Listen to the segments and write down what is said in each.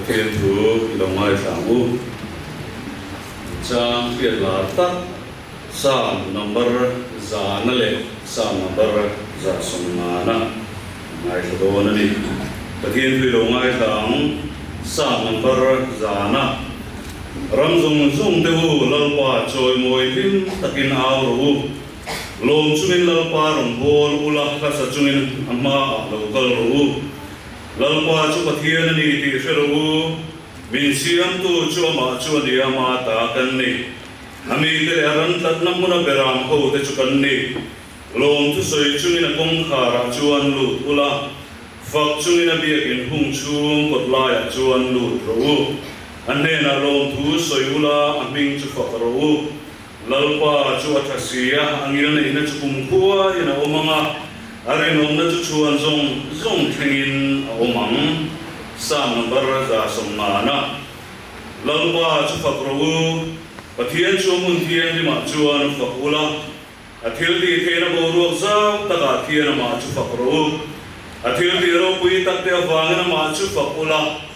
Pathian thu i lo ngaithla ang u. Chang hriat lar tak Psalm number zana leh Psalm number 150 ngaithla dawn a ni. Pathian thu i lo ngaithla ang Psalm number 100. Ram zawng zawng te u Lalpa chawimawi hlim takin au rawh u. Lawm chungin Lalpa rawn bawl ula, hlasa chungin a hmaah lo kal rawh u. Lalpa chu Pathian a ni tih hre rawh u. Min siamtu chu amah chu a ni a, ama ta kan ni. A mite leh a ran tlatna hmuna beram ho te chu kan ni. Lawm thusawi chungin a kawngkharah chuan lut ula, fak chungin a biakin hung chhung kawt laiah chuan lut rawh u. A hnenah lawmthu sawi ula, a hming chu fak rawh u. Lalpa chu a tha si a, a ngil neihna chu kum khuaiin a awm ang a, a rinawmna chu chhuan zawng zawng thlengin a awm ang. Psalm number 150. Lalpa chu fak rawh u, Pathian chu a hmun thianghlimah chuan fak ula, a thil tih theihna boruak zau takah khian amah chu fak rawh u. A thil tih ropui takte avangin amah chu fak ula,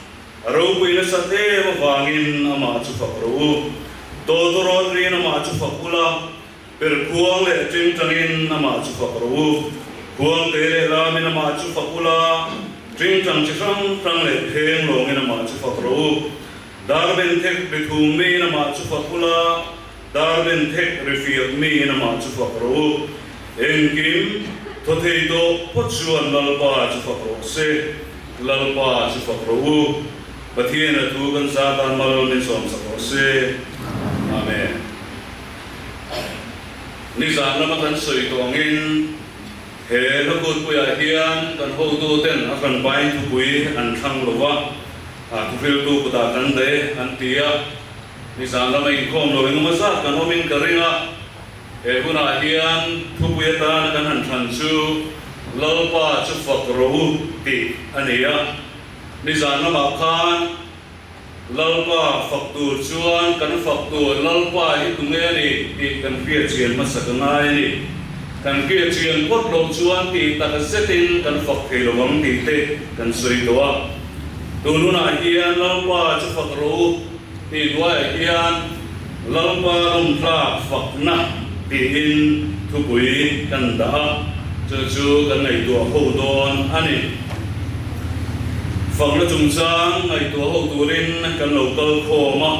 A ropui nasat em avangin amah chu fak rawh u. Tawtawrawt riin amah chu fak ula, per khuang leh tingtangin amah chu fak rawh u. Khuang te leh lamin amah chu fak ula, tingtang chi hrang hrang leh pheng lawngin amah chu fak rawh u. Dar ben thek ri thum miin amah chu fak ula, dar ben thek ri fiak miin amah chu fak rawh u. Engkim thaw thei tawh phawt chuan Lalpa chu fak rawh se. Lalpa chu fak rawh u. Pathian a thu kan za tan mal min sawm sak rawh se. Amen. Nizan lama kan sawi tawh angin he hlakutpuiah hian kan hotu ten a hran pain thupui an thlang lo va, thuhriltu kutah kan dah e an ti a. Nizan lama inkhawm lo engemaw zat kan awmin ka ring a. He hunah hian thupui atana kan han thlan chu Lalpa chu fak rawh u tih a ni a. Nizan lamah khan Lalpa fak tur chuan kan fak tur Lalpa hi tunge a ni tih kan hriat chian hmasa ka ngai a ni. Kan hriat chian phawt loh chuan tih tak zetin kan fak thei lo ang tih te kan sawi tawh a. Tun hunah hian Lalpa chu fak rawh u Tih hnuaiah hian Lalpa lawmtlak fakna tiin thupui kan dah a, chu chu kan ngaihtuah ho dawn a ni. Fakna chungchang ngaihtuah ho turin kan lo kal khawm a,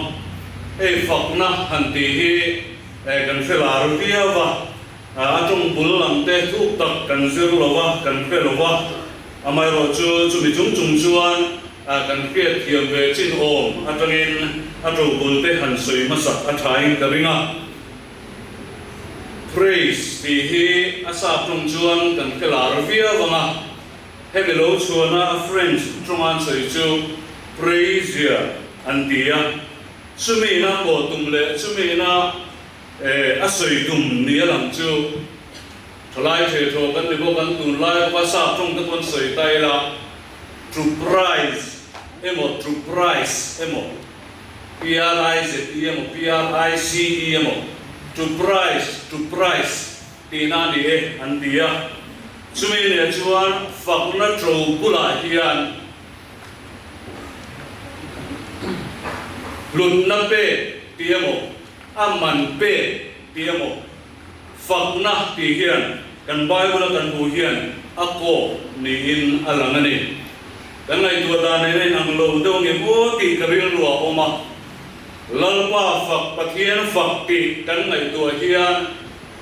hei fakna han tih hi kan hre lar viau a, a tawng bul lam te thuk tak kan zir lo va, kan hre lo va, amaherawhchu chumi chung chung chuan Kan hriat thiam ve chin awm atangin a tobul te han sawi hmasak a thain ka ring a. Praise tih hi a sap tawng chuan kan hre lar viau ang a, hemi lo chhuana a French tawnga an sawi chu Praisia an ti a, chumi ina pawh tum leh chumi ina a sawi tum ni a lang chu thalai thei thaw kan ni bawk an tunlai bawk a sap tawng te pawh an sawi ta ila. To prize emaw to price emaw, P-R-I-Z-E emaw P-R-I-C-E emaw, to prize, to price tihna a ni e an ti a. Chumi nen chuan fakna to bulah hian hlutna pek tih emaw, a man pek tih emaw, Fakna tih hian kan Bible-a kan hmuh hian a kawk niin a lang a ni. Kan ngaihtuah dan nen a inang lo deuh nge maw tih ka rilru a awm a. Lalpa fak, Pathian fak tih kan ngaihtuah hian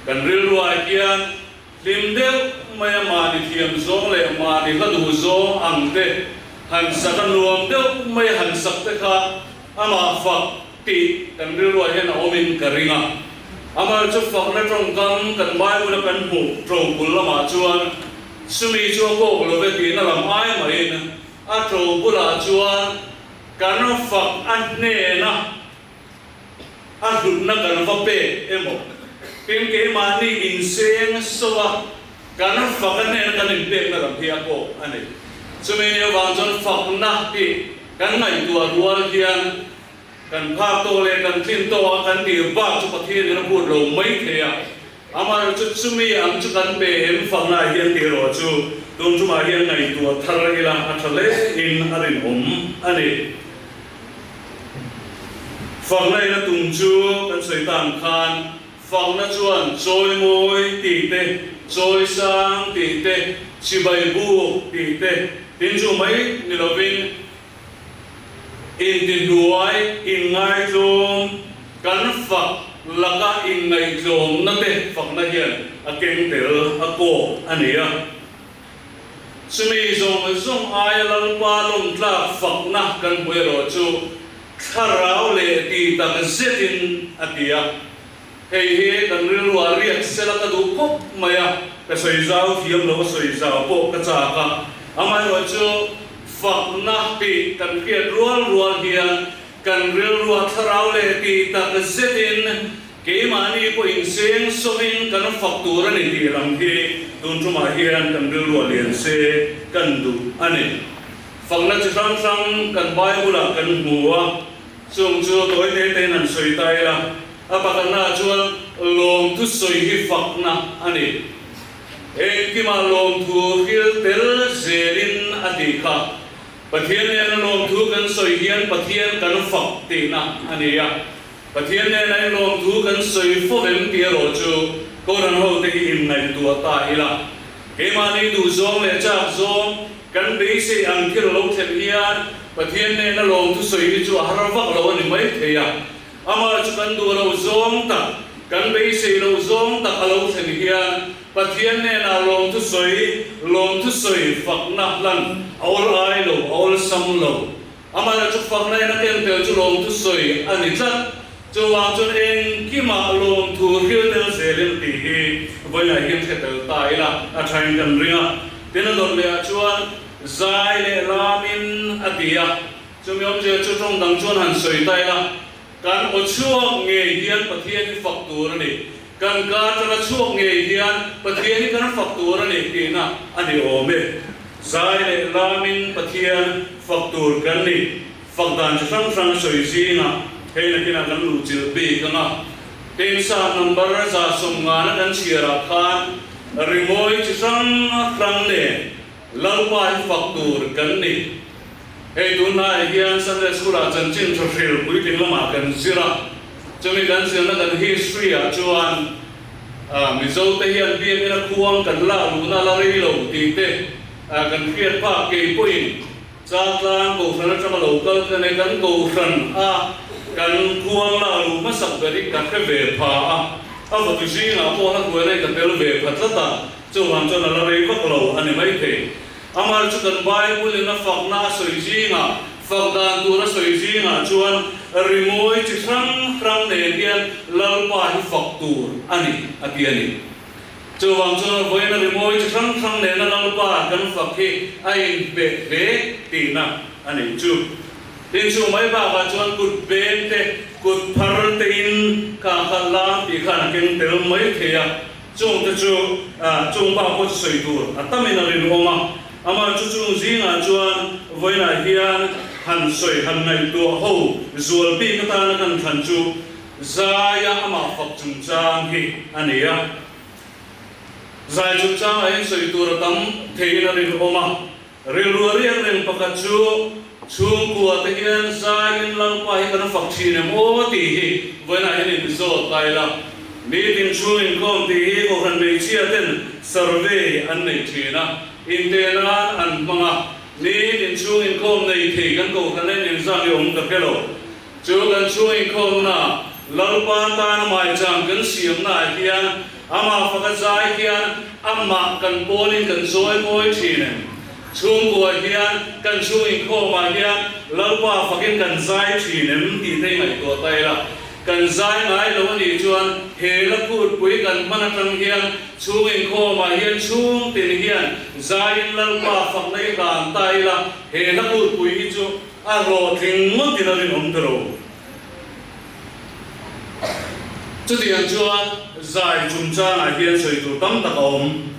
kan rilruah hian hlim deuh maia mahni thiam zawng leh mahni hla duh zawng ang te han sak a nuam deuh mai han sak te kha amah fak tih kan rilruah hian a awmin ka ring a. Amah chu fakna tawngkam kan Bible-a kan hmuh tobul lamah chuan chumi chu a kawk lo ve tihna lam ai mahin a tobulah chuan kan fak a hnena a hlutna kan va pek emaw tin keimahni inseng soa kan fak a hnena kan inpekna lam hi a kawk a ni. Chumi ni avang chuan fakna tih kan ngaihtuah rual hian kan phak tawh leh kan tlin tawh a kan tih bak chu Pathian in a phut lo mai thei a, amaherawh chu chumi ang chu kan pe em fakna hian tih erawh chu tun tumah hian ngaihtuah thar ila a tha hle in a rinawm a ni. Fakna in a tum chu kan sawi ta ang khan fakna chuan chawimawi tih te, chawisang tih te, chibai buk tih te, tin chu mai ni lovin intihnuai, inngaitlawm, kan fak laka inngaihtlawmna te fakna hian a keng tel a kawk a ni a. Chumi zawng zawng aia Lalpa lawmtlak fakna kan hmu erawh chu thlarau leh ti tak zetin a ti a. Hei hi kan rilruah riak sela ka duh khawp mai a, ka sawi zau thiam lo a sawi zau pawh ka chak a. Amaherawh chu fakna tih kan hriat rual rual hian kan rilruah thlarau leh ti tak zetin Keimahni pawh inseng sawhin kan fak tur a ni tih lam hi tun tumah hian kan rilruah lian se kan duh a ni. Fakna chi hrang hrang kan Bible-ah kan hmu a, chung chu tawi te tein han sawi ta ila, a pakhatnaah chuan lawmthu sawi hi fakna a ni. Engkimah lawmthu hril tel zelin a tih kha. Pathian nena lawmthu kan sawi hian Pathian kan fak tihna a ni a. Pathian nena in lawmthu kan sawi fo em tih erawh chu Kohhran ho te hi inngaihtuah ta ila. Keimahni duhzawng leh chak zawng kan beisei ang thil a lo thlen hian Pathian nena lawmthu sawi hi chu a har vak lo a ni mai thei a. Amah chu kan duh loh zawng tak, kan beisei loh zawng tak a lo thlen hian Pathian nena lawmthu sawi, lawmthu sawi fakna hlan a awl ai lo, a awlsam lo. Amah chu fakna in a ken tel chu lawmthu sawi a ni tlat. Chuvang chuan engkimah lawmthu hril tel zelin tih hi vawiinah hian hre tel ta ila a thain kan ring a. Tin a dawt lehah chuan zai leh lamin a ti a, chumi awmzia chu tawng dang chuan han sawi ta ila, kan aw chhuak ngei hian Pathian hi fak tur a ni, kan ka atanga chhuak ngei hian Pathian hi kan fak tur a ni tihna a ni awm e. Zai leh lamin Pathian fak tur kan ni. Fak dan chi hrang hrang sawi zingah hei nakinah kan luh chilh bik ang a. Tin sa number 150 na kan chhiarah khan rimawi chi hrang hrang nen Lalpa hi fak tur kan ni. Hei tunlaiah hian Sunday School-ah chanchin tha hril puitling lamah kan zir a, chumi kan zirna kan history-ah chuan Mizote hian biakina khuang kan lak luhna la rei lo tih te kan hriat phak. Kei pawhin Chaltlang Kohhran atanga lo kal ka nei, kan Kohhran a kan khuang lak luh hmasak ber hi ka hre ve pha a, a vatu zingah pawh hla hruaina hi ka tel ve pha tlat a, chuvang chuan a la rei vak lo a ni maithei. Amah chu kan Bible-in a fakna a sawi zingah, fak dan tur a sawi zingah chuan rimawi chi hrang hrang nen hian Lalpa hi fak tur a ni, a ti a ni. Chuvang chuan vawiina rimawi chi hrang hrang nena Lalpa kan fak hi a inhmeh hle tihna a nih chu. Tin chu mai bakah chuan kut beng te, kut phar tein kha kha lam tih khan a keng tel mai thei a. Chung te chu chung bak pawh chu sawi tur a tamin a rinawm a, amah chu chung zingah chuan vawiinah hian han sawi han ngaihtuah ho zual bik atana kan thlan chu Zaia amah fak chungchang hi a ni a. Zai chungchangah hian sawi tur a tam theiin a rinawm a, Rilru a riak reng pakhat chu chhungkua te hian zaiin Lalpa hi kan fak thin em aw tih hi vawiinah hian in zawt ta ila. Meeting chhung inkhawm tih hi Kohhran hmeichhia ten survey an nei thin a, inte nan an hmang a. Meeting chhung inkhawm nei thei kan Kohhran en engzah nge awm ka hre lo. Chu kan chhung inkhawmna Lalpa tana maicham kan siamnaah hian amah faka zai hian amah kan pawlin kan zawi mawi thin em? Chhungkua hian kan chhung inkhawmah hian Lalpa fakin kan zai thin em tih te ngaihtuah ta ila. Kan zai ngai lo a nih chuan he lakhutpui kan hman atang hian chhung inkhawmah hian chhung tin hian zaiin Lalpa fakna i hlan ta ila he lakhutpui hi chu A hlawhtling ngawtin a rinawm ta lo. Chutiang chuan zai chungchangah hian sawi tur tam tak a awm.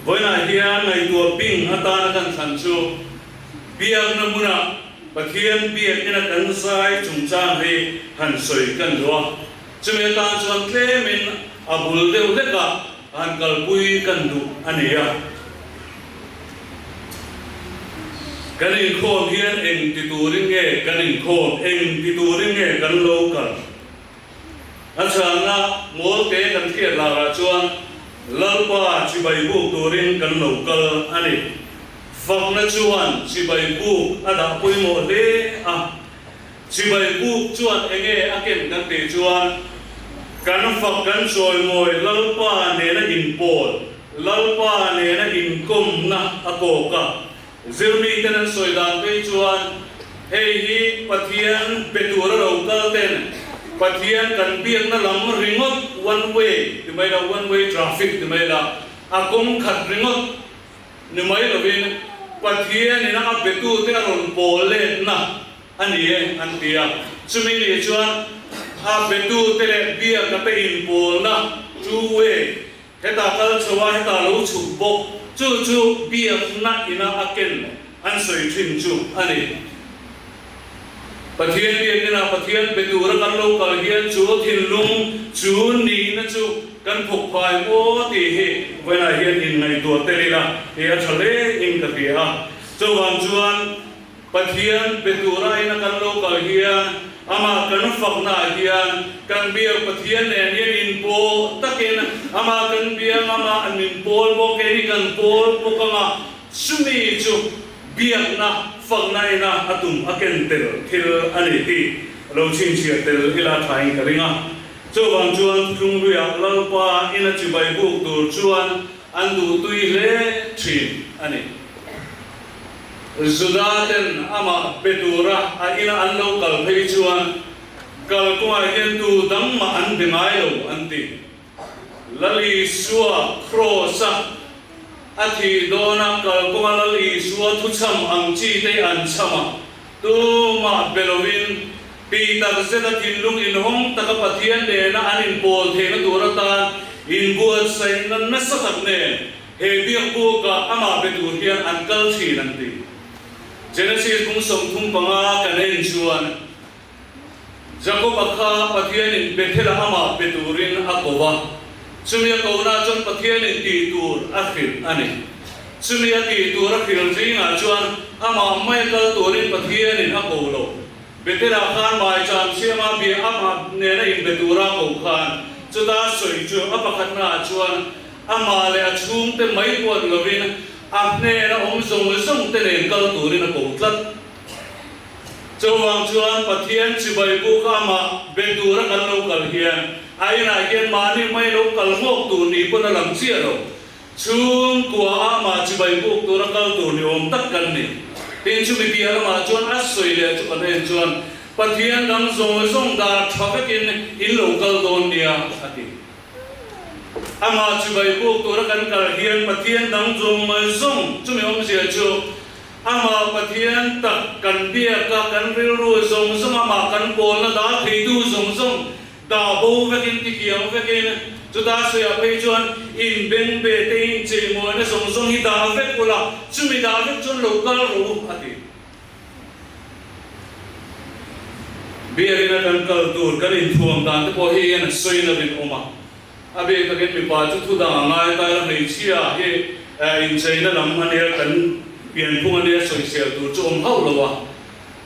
Vawiinah hian ngaihtuah bing atana kan thlan chu biakna hmunah Pathian biakina kan zai chungchang hi han sawi kan duh a. Chumi atan chuan tlemin a bul deuh hlekah han kalpui kan duh a ni a. Kan inkhawm hian eng ti turin nge kan inkhawm, eng ti turin nge kan lo kal? A chhanna mawlte kan hriat larah chuan Lalpa chibai buk turin kan lo kal a ni. Fakna chuan chibai buk a dah pawimawh hle a. Chibai buk chuan enge a ken kan tih chuan kan fak kan chawimawi Lalpa nena inpawl, Lalpa nena inkawmna a kawk a. Zirmiten an sawi dan phei chuan hei hi Pathian be tura lo kal ten Pathian kan biakna lam ringawt one way ti mai la, one way traffic ti mai la, a kawng khat ringawt ni mai lovin Pathian ina a betute a rawn pawl letna a ni e an ti a. Chumi nih chuan a betute leh biaka te inpawlna two way Heta kal chho a, heta lo chhuk bawk, chu chu biakna ina a ken an sawi thin chu a ni. Pathian biakina Pathian be tura kan lo kal hian chu thinlung, chu nihna chu kan phuk phai maw tih hi vawiinah hian inngaihtuah tel ila hi a tha hle in ka hria a. Chuvang chuan. Pathian be tura ina kan lo kal hian amah kan faknaah hian kan biak Pathian nen hian inpawh takin amah kan biang amah min pawl bawk kei hi kan pawl bawk anga chumi chu biakna fakna ina a tum a ken tel thil a ni tih lo chhinchhiah tel ila thain ka ring a. Chuvang chuan Thuthlungluiah Lalpa ina chibai buk tur chuan an duhtui hle thin a ni. Juda ten amah pe tura a ina an lo kal phei chuan kal kawngah hian tu dang mah an be ngai lo an ti. Lal Isua Kraws-a a thih dawna kal kawnga Lal Isua thuchham ang chi te an chham a, tumah be lovin tih tak zeta thinlung inhawng taka Pathian nena an inpawl theihna tur atan inbuatsaihna nasa tak nen He biakbukah amah be tur hian an kal thin an ti. Genesis bung 35 kan en chuan Jakoba kha Pathianin Bethel-ah amah be turin a ko va, chumi a kohna chuan Pathianin tih tur a hrilh a ni. Chumi a tih tur a hrilh zingah chuan amah mai a kal turin Pathianin a ko lo. Bethel-ah khan maicham siama bia amah nena inbe tura a ko khan chuta sawi chu a pakhatnaah chuan Amah leh a chhungte mai pawh ni lovin a hnena awm zawng zawng te nen kal turin a ko tlat. Chuvang chuan Pathian chibai buk amah be tura kan lo kal hian a inah hian mahni mai lo kal ngawk tur ni pawn a lang chiah lo. Chhungkua amah chibai buk tura kal tur ni awm tak kan ni. Tin chumi piah lamah chuan a sawi leh chu kan en chuan Pathian dang zawng zawng dar tha vekin in lo kal dawn nia a ti. Amah chibai buk tura kan kal hian Pathian dang zawng mai zawng chumi awmzia chu Amah Pathian tak kan biak a, kan rilru zawng zawng Amah kan pawlna dah theitu zawng zawng dah bo vekin tikiang vekin chuta sawiah phei chuan inbeng be te incheimawina zawng zawng hi dah vek ula chumi dah vek chuan lo kal rawh u a ti. Biakina kan kal tur kan inthuam dan te pawh hi hian a sawi na rinawm a. A bik takin mipa chu thu dang a ngai ta ila hmeichhia hi incheina lam a nia kan pianphung a nia sawisel tur chu awm hauh lo a.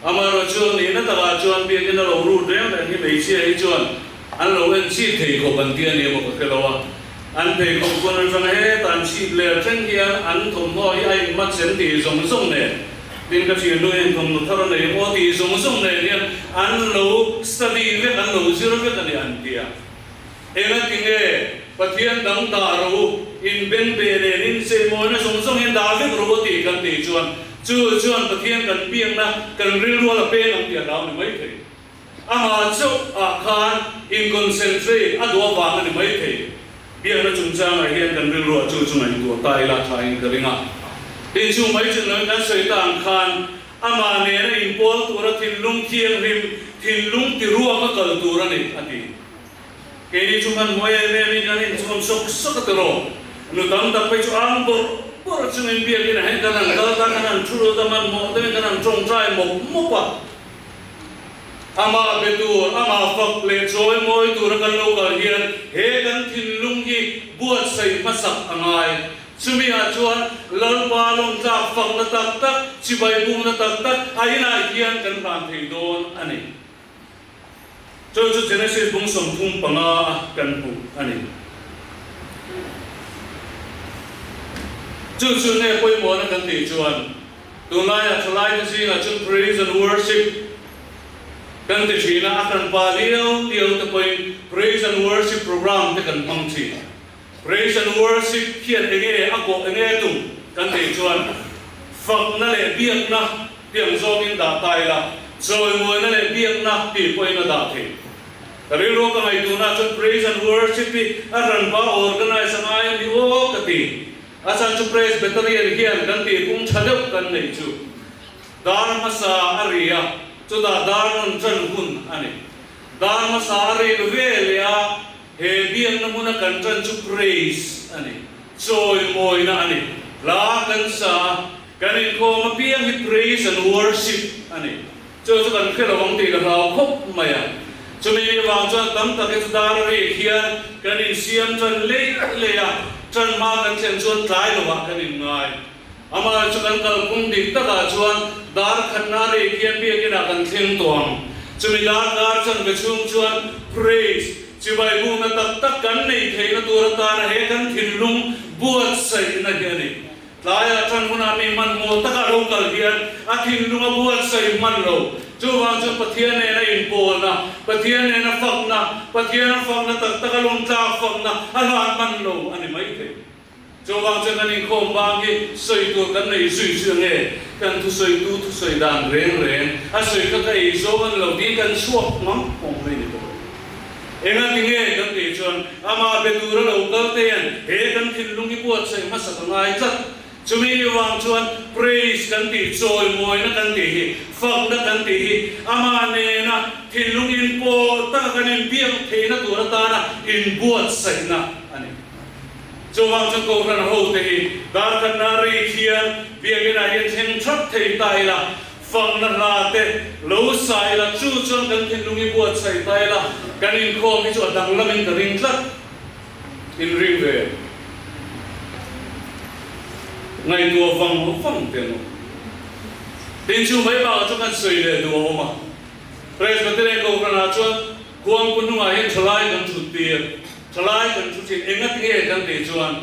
Amaherawh chu nihna takah chuan biakina lo rut reng reng hi hmeichhia hi chuan an lo en chhit thei khawp an ti a ni emaw ka hre lo a. An pheikhawk pawn atang heta an chhit leh thleng hian an thawmhnaw hi a inhmachhem tih zawng zawng nen Tin ka thiannu hian thawmhnaw thar a nei maw tih zawng zawng nen hian an lo study vek, an lo zir vek a ni an ti a. Engati nge Pathian dang dah rawh u, in beng be nen in cheimawina zawng zawng hian dah vek rawh u tih kan tih chuan chu chuan Pathian kan biakna kan rilrual a peng ang tih a hlau ni mai thei. Amah chauh ah khan in concentrate a duh avang a ni mai thei. Biakna chungchangah hian kan rilruah chu chu ngaihtuah ta ila thain ka ring a. Tin chu mai chu nawi kan sawi ta ang khan amah nena inpawl tura thinlung thianghlim, thinlung ti ruak a kal tur a ni, a ti. Keini chu hmanhmawh em em in kan inchhawn sawk sawk a tiraw. Nu tam tak phei chu ang bawrh bawrh chungin biakin ah hian kan han kal ta, kan han thu lut a, hmanhmawh deuhin kan han tawngtai mawp mawp a. Amah be tur, amah fak leh chawi mawi tura kan lo kal hian he kan thinlung hi buatsaih hmasak a ngai. Chumi ah chuan Lalpa lawmtlak fakna tak tak, chibai bukna tak tak a inah hian kan hlan thei dawn a ni. Chu chu Genesis bung 35 a kan hmuh a ni. Chu chu nge pawimawhna kan tih chuan tunlaiah thalaite zingah chuan praise and worship kan ti thin a, a kan pa liau liau te pawhin praise and worship program te kan hmang thin. Praise and worship hian enge a kawh enge tum kan tih chuan fakna leh biakna tiang zawngin dah ta ila, chawimawina leh biakna tih pawhin a dah thei. Ka rilru ka ngaihtuhna chuan praise and worship hi a hranpa organize a ngai a ni aw ka ti. A chhan chu Presbyterian hian kan tih pum tha deuh kan neih chu dar hmasa a ri a, chutah dar rawn tan hun a ni. Dar hmasa a rik ve leh a, he biakna hmuna kan tan chu praise a ni, chawimawina a ni. Hla kan sa a, kan inkhawm apiang hi praise and worship a ni. Chu chu kan hre lo ang tih ka hlau khawp mai a. Chumi ni vang chuan tam tak hi chu dar a rik hian kan insiam tan leih leih a, tan hma kan thlen chuan tlai lovah kan inngai. Amah chu kan kalphung dik takah chuan dar khatna a rik hian biakinah kan thleng tawh ang. Chumi dar kar chanve chhung chuan praise, chibai bukna tak tak kan neih theihna tur atana he kan thinlung buatsaihna hi a ni. Tlaiah ṭan hunah mi hmanhmawh taka lo kal hian a thinlung a buatsaih hman lo. Chuvang chuan Pathian nena inpawlna, Pathian nena fakna, Pathian a fakna tak taka lawmtlak fakna a hlan hman lo a ni mai thei. Chuvang chuan kan inkhawm bang hi sawi tur kan nei zui zui ange, kan thusawitu thusawi dan reng reng a sawi kha ka ei zawng a ni lo tiin kan chhuak mang awm mai ni bawk. Enga tinge kan tih chuan amah be tura lo kal te hian he kan thinlung hi buatsaih hmasa ka ngai tlat. Chumi ni vang chuan praise kan tih, chawimawina kan tih hi, fakna kan tih hi amah nena thinlung inpawh taka kan inbiak theihna tur atana inbuatsaihna a ni. Chuvang chuan Kohhran hote hi darkhatna rik hian biakinah hian thleng thap thei ta ila, Fakna hla te lo sa ila chu chuan kan thinlung hi buatsaih ta ila kan inkhawm hi chu a danglamin ka ring tlat in ring ve ngaihtuah vang vang te maw. Tin chu mai bakah chuan kan sawi leh duh a awm a, Presbyterian Kohhranah chuan khuangpu hnungah hian thalai kan thut tir, thalai kan thu thin engatinge kan tih chuan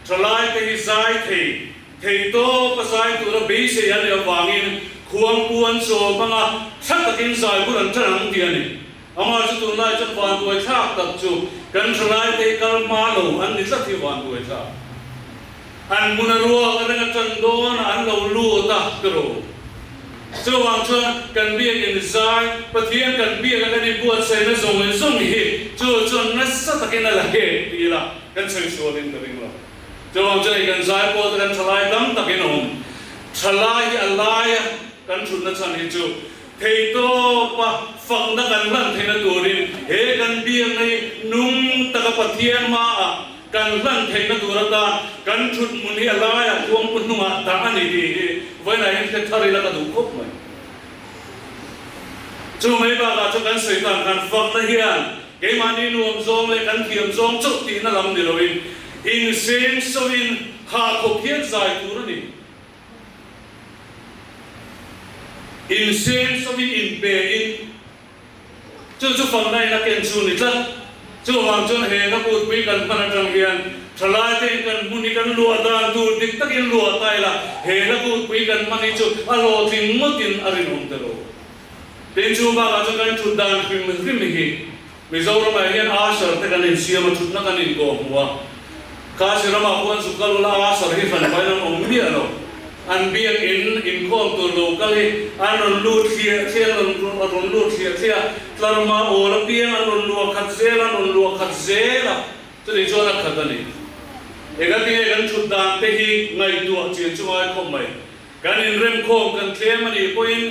Thalai te hi zai thei, thei tawp a zai tura beisei a nih avangin khuangpu an chaw hmang a, tha takin zai bur an tan ang tih a ni. Amah chu tunlai chuan vanduai thlak tak chu kan thalai te hi kal hma lo an ni tlat hi vanduai thlak. An hmun a ruak a reng a tan dawn a an lo lut a tiraw. Chuvang chuan kan biakin zai, Pathian kan biak a kan inbuatsaihna zawng zawng hi chu chuan nasa takin a la hek ti ila. Kan sawi sualin ka ring lo. Chuvang chuan hei kan zai pawl te kan thalai tam takin a awm. Thalai hi a laia kan thutna chhan hi chu theitawpa fakna kan hlan theihna turin he kan biakna hi nung taka Pathian hmaah kan hlan theihna tur atan kan thut hmun hi a laiah khuangpu hnungah dah a ni tih hi vawiinah hian hre thar ila ka duh khawp mai. Chu mai bakah chuan kan sawi tan khan fakna hian Keimahni nuam zawng leh kan thiam zawng chauh tihna lam ni loin inseng soin hah khawp hian zai tur a ni. Inseng soin inpein chu chu fakna in a ken chu ni tlat. Chuvang chuan he na kutpui kan hman atang hian thalai te in kan hmun hi kan luah dan tur dik takin luah ta ila he na kutpui kan hman hi chu a hlawhtling ngawtin a rinawm ta lo. Tin chu bakah chuan kan thut dan hrim hrim hi Mizoramah hian Asher te kan insiam a, thutna kan inkawh hmu a. Khasi ramah khuan zuk kal ula Asher hi hran pahin an awm miah lo. An biak in inkhawm tur lo kal hi an rawn lut thliah thliah an rawn rawn lut thliah thliah a, tlarma awl apiang an rawn luah khat zel a, an rawn luah khat zel a, chutih chuan a khat a ni. Engatinge kan thut dan te hi ngaihtuah chian chu ngai khawp mai. Kan inremkhawm kan tlem a nih pawhin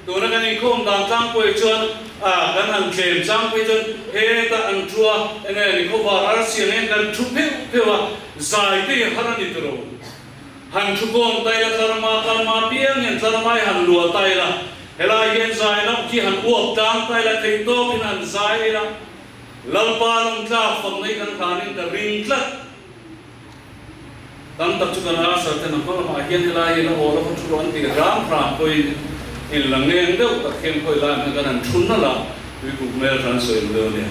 tuna kan inkhawm dan tlangpuiah chuan a kan han tlem chang phei chuan hetah an thu a, enge ni khawvar arsi ang hian kan thu pheuh pheuh a, zai te hi har a ni tiro. Han thu kawm ta ila tlarma tlarma piang hian tlarma hi han luah ta ila, helai hian zai loh khi han uap tlang ta ila theih tawkin han zai ila, Lalpa lawmtlak fak mai kan hlanin ka ring tlat. Tam tak chu kan usher ten a hma lamah hian helai hi la aw la va thu rawh an tih hram hram pawhin in la ngeng deuh tak hian khawi lai hmang kan han thu nalh a, Tuikuk hmel tha an sawi lo deuh a nia.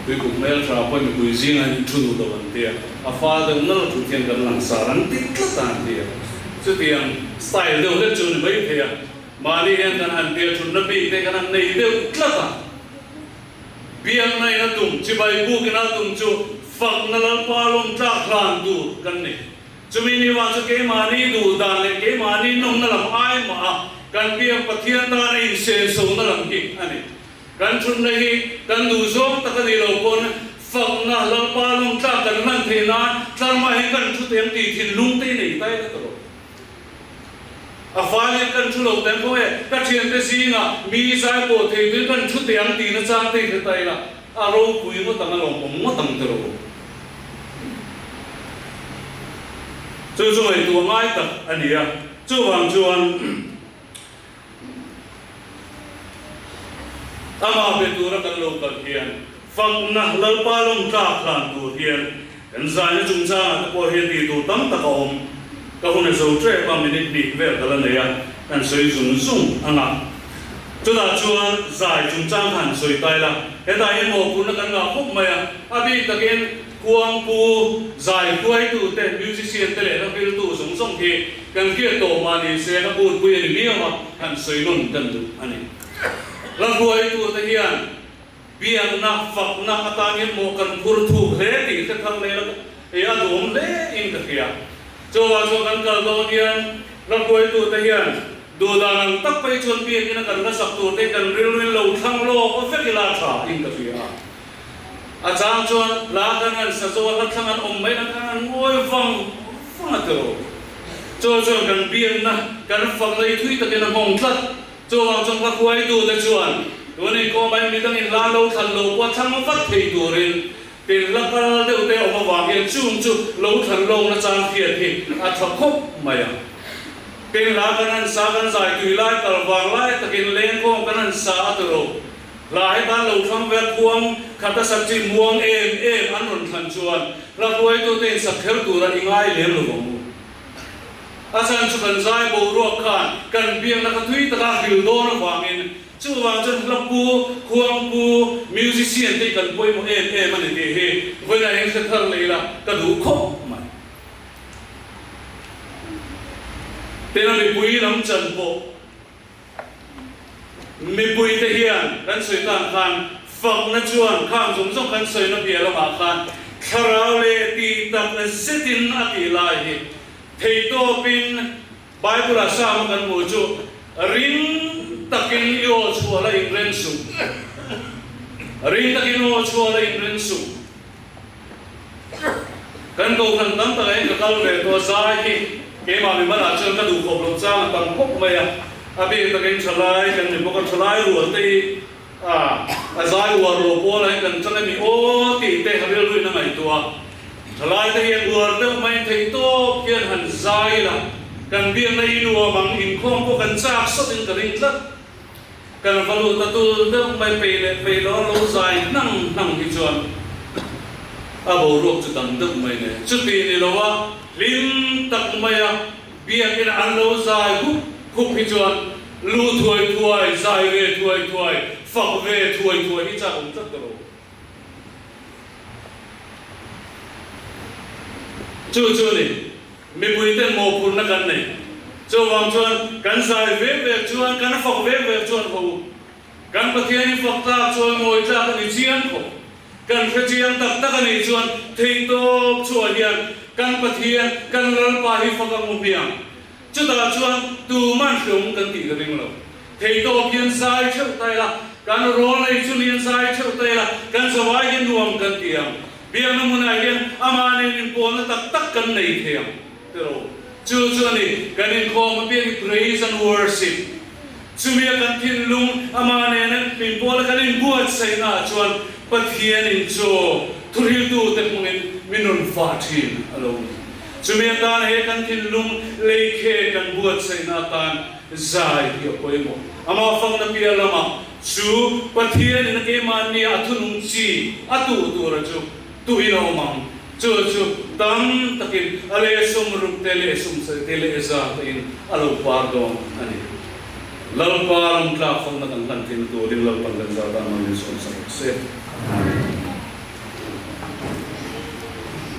Tuikuk hmel tha pawhin mipui zingah hian thu duh lo an ti a, a fal deuh nalh a thu thian kan langsar an ti tlat a an ti a. Chutiang style deuh hlek chu a ni mai thei a, mahni hian kan han tia thutna bik te kan han nei deuh tlat a. Biakna in a tum, chibai buk in a tum chu fakna Lalpa lawm tlak hlan tur kan ni. Chumi ni vang chu keimahni duh dan leh keimahni nawmna lam ai mah a kan biak Pathian tana insensona lam hi a ni. Kan thutna hi kan duh zawng tak a nih loh pawn fakna Lalpa lawm tlak kan hman theih nan tlarmah hian kan thu tem tih thinlung te i nei tai la ta lo. A fai in kan thu lo tem kho e, ka thiante zingah mi zai pawh thei tuin kan thu teh ang tih na chang te i hre ta ila, a ropui ngawt ang, a lawmawm ngawt ang tiraw. Chu chu ngaihtuah ngai tak a ni a, chuvang chuan amah be tura kan lo kal hian fakna Lalpa lawm tlak hlan tur hian Kan zaina chungchangah te pawh hian tih tur tam tak a awm. Ka hun a zo tep a, minute hnih vel ka la nei a, kan sawi zung zung ang a. Chutah chuan zai chungchang kha han sawi ta ila, hetah hian mawhphurhna kan ngah khawp mai a, a bik takin Kuangpu zai hruaitute, musician te leh hla-hriltu zawng zawng hi kan hriat tawh mah ni se, hla bunpui a ni miau a, han sawi nawn kan duh a ni. Hla hruaitute hian Biakna, fakna atan hian maw kan phur thuk hle tih hre thar leh la ei a duhawm hle in ka hria. Chuvang chuan kan kal dawn hian hla hruaitute hian duhdan ang tak phei chuan biakina kan hla sak tur te hi kan rilruin lo thlang lawk vek ila tha in ka hria. A chang chuan hla kan han sa zo a, hla thlang an awm mai ang khan an ngawi vang vang a tiraw. Chuvang chuan kan biakna, kan fakna hi thui takin a nghawng tlat. Chuvang chuan ka hruaitute chuan tun inkhawm ai midangin hla lo thlan lo pawh thlang vat thei turin tin hla kal deuh te awm avang hian chung chu lo thlan lawkna chang hriat hi a tha khawp mai a. Tin hla kan han sa kan zai tui lai kal vang lai takin lengkhawm kan han sa a tiro. Hla hetan lo thlang ve khuang khat a sak chi muang em em an rawn thlan chuan hla hruaitute in sak kher tura i ngai lem lo vang u. A chhan chu kan zai boruak khan kan biakna kha tui taka hril dawn avangin chuvang chuan hla pu, khuang pu, musician te hi kan pawimawh em em a ni tih hi vawiinah hian hre thar leh ila ka duh khawp mai. Tena mipui lam chan pawh Mipuite hian kan sawi tan khan fakna chuan khang zawng zawng kan sawina piah lamah khan thlarau leh tih tak zetin a tih lai hi theitawpin Bible-ah Psalm-a kan hmuh chu ring takin i aw chhuah la inren suh, ring takin aw chhuah la inren suh. Kan kohhran tam takah hian ka kal ve tawh a, zai hi keimah mi hmanah chuan ka duhkhawp loh chang a tam khawp mai a, a bik takin thalai kan ni bawk a, thalai rual te hi a zai uar lo pawlah hian kan chang emi aw tih te rilruin a ngaihtuah a, thalai te hian uar deuh mai theih tawp hian han zai la, kan biakna i nuam ang, inkhawm pawh kan chak sawtin ka ring tlat. Kan va lut a tul deuh mai pei leh pei lo a lo zai hnang hnang hi chuan a boruak chu dang deuh mai nen. Chuti ni lo a hlim tak mai a biakin an lo zai hup hup hi chuan lu thuai thuai, zai ve thuai thuai, fak ve thuai thuai hi chak awm tlat ta lo. Chu chu ni. Mipuiten mawhphurhna kan nei. Chuvang chuan kan zai vek vek chuan, kan fak vek vek chuan ho u. Kan Pathian hi fak tlak chuan ngawi tlak a ni chiang khawp. Kan hre chiang tak tak a nih chuan theihtawp chhuah hian kan Pathian, kan Lalpa hi fak ang u hmiang. Chutah chuan tuman hreawm kan tih ka ring lo. Theihtawp hian zai theuh ta ila, kan rawl nei chu lian zai theuh ta ila, kan zawai hi nuam kan ti ang. Biakna hmunah hian amah nen inpawlna tak tak kan nei thei ang tiraw? Chu chu a ni, kan inkhawm apiang hi praise and worship. Chumi a kan thinlung amah nena inpawla kan inbuatsaihna ah chuan Pathianin chaw thuhriltute hmangin min rawn fah thin a lo ni. Chumi atan he kan thinlung leikhe kan buatsaihna atan zai hi a pawimawh. Amah fakna piah lamah Chu Pathianin a keimahnia a thunung chi a tuh tura chu tuhin a awm ang. Chu chu tam takin a leh 60 te leh 70 te leh za tein a lo par dawn a ni. Lalpa lam tlak fakna kan hlan theihna turin Lalpan kan zat ah man min sawmsak rawh se.